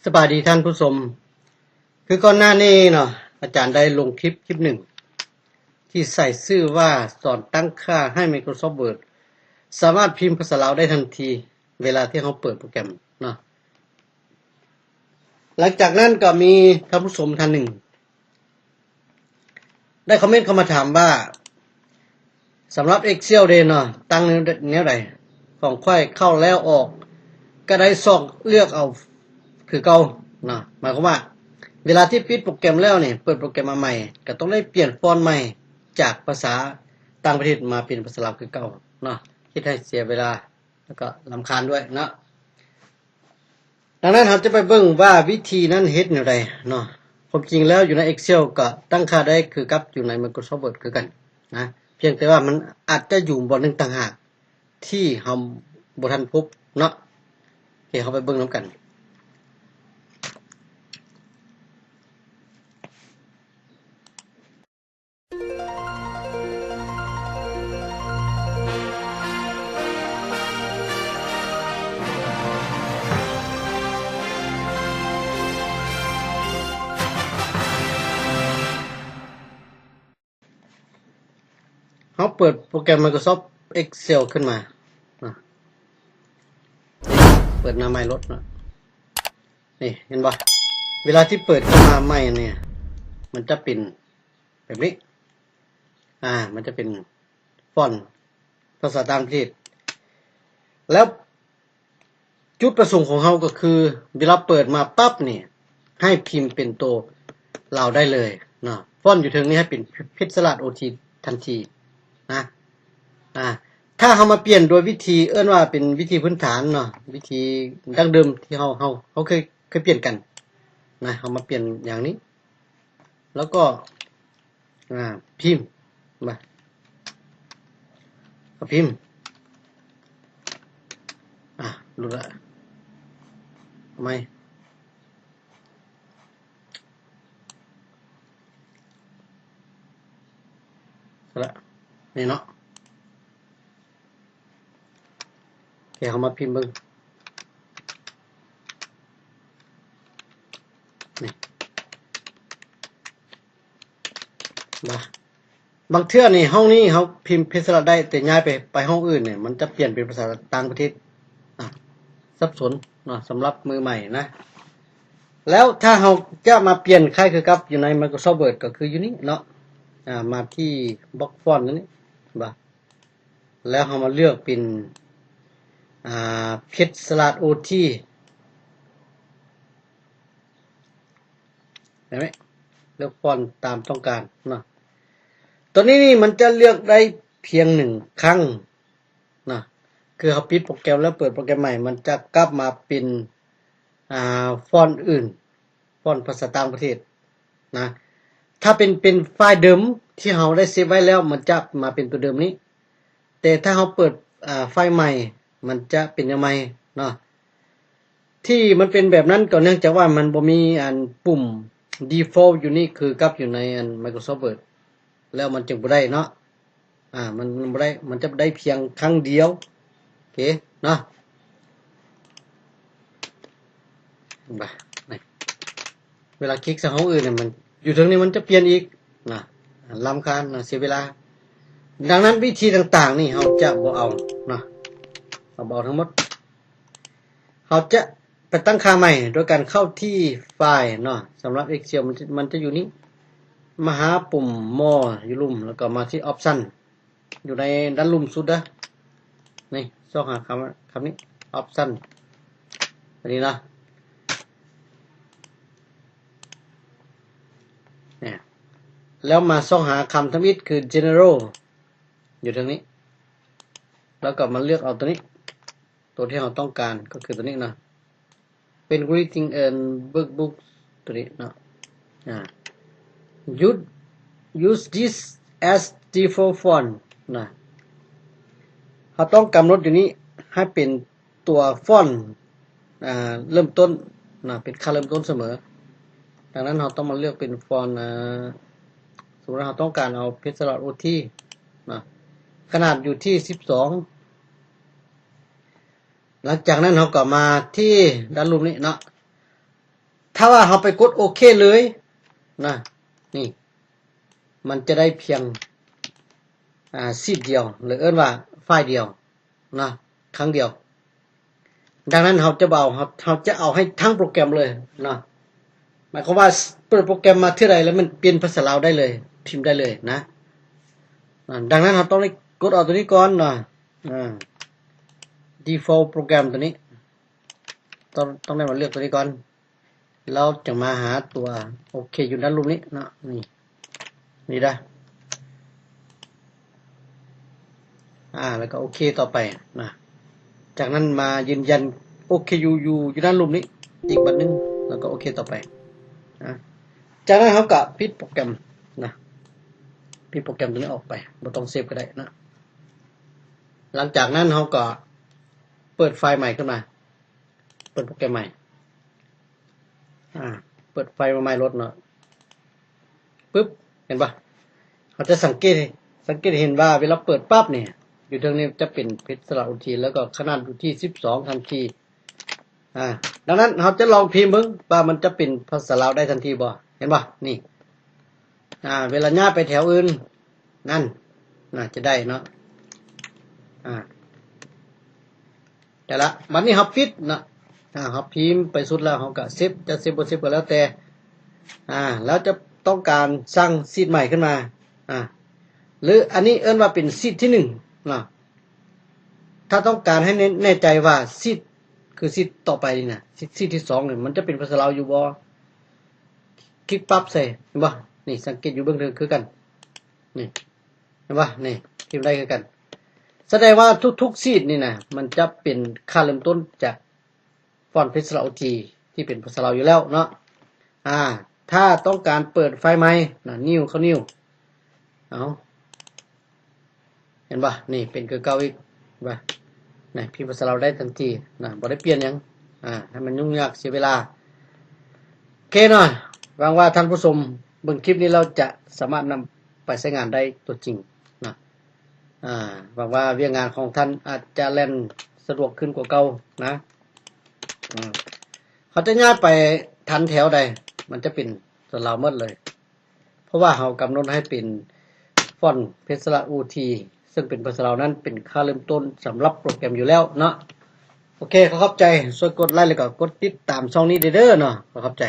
ສະບາຍດີທ່ານຜູ້ຊົມ. ຄືກ່ອນໜ້ານີ້ເນາະ ອາຈານໄດ້ລົງຄລິບຄລິບໜຶ່ງ ທີ່ໃສ່ຊື່ວ່າ ສອນຕັ້ງຄ່າໃຫ້ Microsoft Word ສາມາດພິມພາສາລາວໄດ້ທັນທີ ເວລາທີ່ເຮົາເປີດໂປຣແກຣມເນາະ. ຫຼັງຈາກນັ້ນກໍມີທ່ານຜູ້ຊົມທ່ານໜຶ່ງ ໄດ້ຄອມເມັນເຂົ້າມາຖາມວ່າ ສຳລັບ Excel ເດເນາະ ຕັ້ງແນວໃດ? ຂອງຂ້ອຍເຂົ້າແລ້ວອອກ ກໍໄດ້ຊອກເລືອກເອົາຄືເກົ່າເນາະ. ໝາຍຄວາມວ່າ ເວລາທີ່ປິດໂປຣແກຣມແລ້ວນີ້ ເປີດໂປຣແກຣມມາໃໝ່ ກໍຕ້ອງໄດ້ປ່ຽນຟອນໃໝ່ ຈາກພາສາຕ່າງປະເທດມາເປັນພາສາລາວຄືເກົ່າເນາະ. ເຮັດໃຫ້ເສຍເວລາ ແລ້ວກໍລຳຄານດ້ວຍເນາະ. ດັ່ງນັ້ນ ເຮົາຈະໄປເບິ່ງວ່າວິທີນັ້ນເຮັດແນວໃດເນາະ. ຄວາມຈິງແລ້ວຢູ່ໃນ Excel ກໍຕັ້ງຄ່າໄດ້ຄືກັບຢູ່ໃນ Microsoft Word ຄືກັນນະ, ພຽງແຕ່ວ່າມັນອາດຈະຢູ່ບ່ອນໜຶ່ງຕ່າງຫາກທີ່ເຮົາບໍ່ທັນພົບເນາະ. ໂອເຄ ເຮົາໄປເບິ່ງນຳກັນ. ເຮົາເປີດໂປຣແກຣມ Microsoft Excel ຂຶ້ນມາເນາະ, ເປີດໜ້າໃໝ່ໂລດເນາະ. ນີ້ເຫັນບໍ່? ເວລາທີ່ເປີດຂຶ້ນມາໃໝ່ນີ້ ມັນຈະເປັນ ແບບນີ້ ອາ ມັນຈະເປັນຟອນພາສາຕ່າງປະເທດ ແລ້ວຈຸດປະສົງຂອງເຮົາກໍຄື ເວລາເປີດມາປັບນີ້ ໃຫ້ພິມເປັນໂຕລາວໄດ້ເລີຍເນາະ. ຟອນຢູ່ເທິງນີ້ໃຫ້ເປັນເພັດສະຫຼາດໂອທີທັນທີນະ. ອາ ຖ້າເຮົາມາປ່ຽນໂດຍວິທີ ເອີ້ນວ່າເປັນວິທີພື້ນຖານເນາະ, ວິທີດັ້ງເດີມທີ່ເຮົາ ເຮົາ ເຮົາເຄີຍ ເຄີຍປ່ຽນກັນນະ, ເຮົາມາປ່ຽນຢ່າງນີ້ ແລ້ວກໍ ອາ ພິມມາ ກໍພິມ ອາ ຫຼຸດລະ ເອົາໃໝ່ ສະຫຼະ ນີ້ເນາະ. ໂອເຄ ເຮົາມາພິມເບິ່ງ ນີ້ ບາ ບາງເທື່ອນີ້ ຫ້ອງນີ້ເຮົາພິມເພັດສະຫຼະໄດ້ ແຕ່ຍ້າຍໄປ ໄປຫ້ອງອື່ນນີ້ ມັນຈະປ່ຽນເປັນພາສາຕ່າງປະເທດ ອາ ສັບສົນເນາະ ສຳລັບມືໃໝ່ນະ. ແລ້ວຖ້າເຮົາຈະມາປ່ຽນຄ້າຍຄືກັບຢູ່ໃນ Microsoft Word ກໍຄືຢູ່ນີ້ເນາະ ອາ ມາທີ່ Box Font ນີ້ ເຫັນບໍ່? ແລ້ວເຮົາມາເລືອກເປັນ ອາ ເພັດສະຫຼາດໂອທີ ເຫັນໄໝ? ເລືອກຟອນຕາມຕ້ອງການເນາະ. ຕົວນີ້ນີ້ມັນຈະເລືອກໄດ້ພຽງໜຶ່ງຄັ້ງເນາະ, ຄືເຮົາປິດໂປຣແກຣມແລ້ວເປີດໂປຣແກຣມໃໝ່ ມັນຈະກັບມາເປັນ ອາ ຟອນອື່ນ ຟອນພາສາຕ່າງປະເທດນະ. ຖ້າເປັນ ເປັນໄຟລ໌ເດີມທີ່ເຮົາໄດ້ເຊບໄວ້ແລ້ວ ມັນຈະມາເປັນຕົວເດີມນີ້, ແຕ່ຖ້າເຮົາເປີດ ອາ ໄຟລ໌ໃໝ່ ມັນຈະເປັນແນວໃໝ່ເນາະ. ທີ່ມັນເປັນແບບນັ້ນກໍເນື່ອງຈາກວ່າມັນບໍ່ມີອັນປຸ່ມ default ຢູ່ນີ້ຄືກັບຢູ່ໃນອັນ Microsoft Word ແລ້ວມັນຈຶ່ງບໍ່ໄດ້ເນາະ. ອາ ມັນ ມັນບໍ່ໄດ້ ມັນຈະໄດ້ພຽງຄັ້ງດຽວ. ໂອເຄເນາະ. ເຫັນປະ? ນີ້ ເວລາຄລິກໃສ່ຫ້ອງອື່ນນີ້ ມັນ ຢູ່ເທິງນີ້ມັນຈະປ່ຽນອີກນະ, ລຳຄານນະ ເສຍເວລາ. ດັ່ງນັ້ນ ວິທີຕ່າງໆນີ້ເຮົາຈະບໍ່ເອົາເນາະ, ເຮົາບໍ່ເອົາທັງໝົດ. ເຮົາຈະໄປຕັ້ງຄ່າໃໝ່ໂດຍການເຂົ້າທີ່ File ເນາະ. ສຳລັບ Excel ມັນຈະ ມັນຈະຢູ່ນີ້, ມາຫາປຸ່ມ More ຢູ່ລຸ່ມ ແລ້ວກໍມາທີ່ Option ຢູ່ໃນດ້ານລຸ່ມສຸດເດີ້. ນີ້ ຊອກຫາຄຳ ຄຳນີ້ Option ອັນນີ້ນະ. ນີ້ ແລ້ວມາຊອກຫາຄຳທຳອິດຄື General ຢູ່ເທິງນີ້ ແລ້ວກໍມາເລືອກເອົາຕົວນີ້. ຕົວທີ່ເຮົາຕ້ອງການກໍຄືຕົວນີ້ນະ, ເປັນ Greeting and Workbook ຕົວນີ້ເນາະ. ອາ Use, use this as default font ນະ. ເຮົາຕ້ອງກຳນົດຢູ່ນີ້ໃຫ້ເປັນຕົວຟອນ ອາ ເລີ່ມຕົ້ນນະ, ເປັນຄ່າເລີ່ມຕົ້ນສະເໝີ. ດັ່ງນັ້ນ ເຮົາຕ້ອງມາເລືອກເປັນຟອນ ອາ ສົມມຸດວ່າເຮົາຕ້ອງການເອົາເພັດສະຫຼະໂອທີນະ, ຂະໜາດຢູ່ທີ່ສິບສອງ. ຫຼັງຈາກນັ້ນເຮົາກໍມາທີ່ດ້ານລຸ່ມນີ້ເນາະ, ຖ້າວ່າເຮົາໄປກົດໂອເຄເລີຍນະ ນີ້ ມັນຈະໄດ້ພຽງ ອາ ຊີດດຽວ ຫຼືເອີ້ນວ່າໄຟລ໌ດຽວນະ ຄັ້ງດຽວ. ດັ່ງນັ້ນເຮົາຈະບໍ່ເອົາ ເຮົາ ເຮົາຈະເອົາໃຫ້ທັງໂປຣແກຣມເລີຍເນາະ. ໝາຍຄວາມວ່າເປີດໂປຣແກຣມມາເທື່ອໃດແລ້ວມັນປ່ຽນພາສາລາວໄດ້ເລີຍ ພິມໄດ້ເລີຍນະ. ອາ ດັ່ງນັ້ນເຮົາຕ້ອງໄດ້ກົດເອົາຕົວນີ້ກ່ອນເນາະ ອາ default program ຕົວນີ້ ຕ້ອງ ຕ້ອງໄດ້ມາເລືອກຕົວນີ້ກ່ອນ. ແລ້ວຈະມາຫາຕົວໂອເຄຢູ່ດ້ານລຸ່ມນີ້ເນາະ ນີ້ ນີ້ເດີ ອາ ແລ້ວກໍໂອເຄຕໍ່ໄປນະ. ຈາກນັ້ນມາຢືນຢັນໂອເຄຢູ່ ຢູ່ ຢູ່ດ້ານລຸ່ມນີ້ອີກບາດໜຶ່ງ ແລ້ວກໍໂອເຄຕໍ່ໄປນະ. ຈາກນັ້ນເຮົາກໍປິດໂປຣແກຣມນະ ປິດໂປຣແກຣມຕົວນີ້ອອກໄປ ບໍ່ຕ້ອງເຊບກໍໄດ້ນະ. ຫຼັງຈາກນັ້ນເຮົາກໍເປີດໄຟລ໌ໃໝ່ຂຶ້ນມາ ເປີດໂປຣແກຣມໃໝ່ ອາ ເປີດໄຟລ໌ມາໃໝ່ໂລດເນາະ. ປຶບ ເຫັນບໍ່? ເຮົາຈະສັງເກດ ສັງເກດເຫັນວ່າເວລາເປີດປັບນີ້ ຢູ່ເທິງນີ້ຈະເປັນເພຈສາລາວໂອທີ ແລ້ວກໍຂະໜາດຢູ່ທີ່ສິບສອງທັນທີ. ອາ ດັ່ງນັ້ນເຮົາຈະລອງພິມເບິ່ງວ່າມັນຈະເປັນພາສາລາວໄດ້ທັນທີບໍ່? ເຫັນບໍ່? ນີ້ ອາ ເວລາຍ້າຍໄປແຖວອື່ນນັ້ນ ໜ້າຈະໄດ້ເນາະ ອາ ໄດ້ລະ. ບັດນີ້ເຮົາປິດເນາະ ອາ ເຮົາພິມໄປສຸດແລ້ວ ເຮົາກໍເຊບ ຈະເຊບບໍ່ເຊບກໍແລ້ວແຕ່ ອາ ແລ້ວຈະຕ້ອງການສ້າງຊີດໃໝ່ຂຶ້ນມາ ອາ ຫຼືອັນນີ້ເອີ້ນວ່າເປັນຊີດທີໜຶ່ງເນາະ. ຖ້າຕ້ອງການໃຫ້ແນ່ ແນ່ໃຈວ່າຊີດ ຄືຊີດຕໍ່ໄປນີ້ນະ ຊີດ ຊີດທີສອງນີ້ ມັນຈະເປັນພາສາລາວຢູ່ບໍ່? ຄລິກປັບໃສ່ ເຫັນບໍ່? ນີ້ ສັງເກດຢູ່ເບື້ອງເທິງຄືກັນ ນີ້ ເຫັນບໍ່? ນີ້ ພິມໄດ້ຄືກັນ. ສະແດງວ່າທຸກໆຊີດນີ້ນະ ມັນຈະເປັນຄ່າເລີ່ມຕົ້ນຈາກຟອນເພຈສາລາວໂອທີ ທີ່ເປັນພາສາລາວຢູ່ແລ້ວເນາະ. ອາ ຖ້າຕ້ອງການເປີດໄຟລ໌ໃໝ່ນະ ນິ້ວເຂົ້ານິ້ວ ເອົາ ເຫັນບໍ່? ນີ້ເປັນຄືເກົ່າອີກ ວ່າ ນີ້ ພິມພາສາລາວໄດ້ທັນທີນະ ບໍ່ໄດ້ປ່ຽນຫຍັງ ອາ ໃຫ້ມັນຫຍຸ້ງຍາກເສຍເວລາ. ໂອເຄເນາະ ຫວັງວ່າທ່ານຜູ້ຊົມເບິ່ງຄລິບນີ້ແລ້ວຈະສາມາດນຳໄປໃຊ້ງານໄດ້ຕົວຈິງນະ. ອາ ຫວັງວ່າວຽກງານຂອງທ່ານອາດຈະແລ່ນສະດວກຂຶ້ນກວ່າເກົ່ານະ. ອາ ເຮົາຈະຍ້າຍໄປທັນແຖວໃດ ມັນຈະເປັນພາສາລາວໝົດເລີຍ ເພາະວ່າເຮົາກຳນົດໃຫ້ເປັນຟອນເພຈສາລາວໂອທີ ເຊິ່ງເປັນພາສາລາວນັ້ນເປັນຄ່າເລີ່ມຕົ້ນສຳລັບໂປຣແກຣມຢູ່ແລ້ວເນາະ. ໂອເຄ ຂໍຂອບໃຈ ຊ່ວຍກົດໄລ ແລ້ວກໍກົດຕິດຕາມຊ່ອງນີ້ເດີເນາະ ຂໍຂອບໃຈ.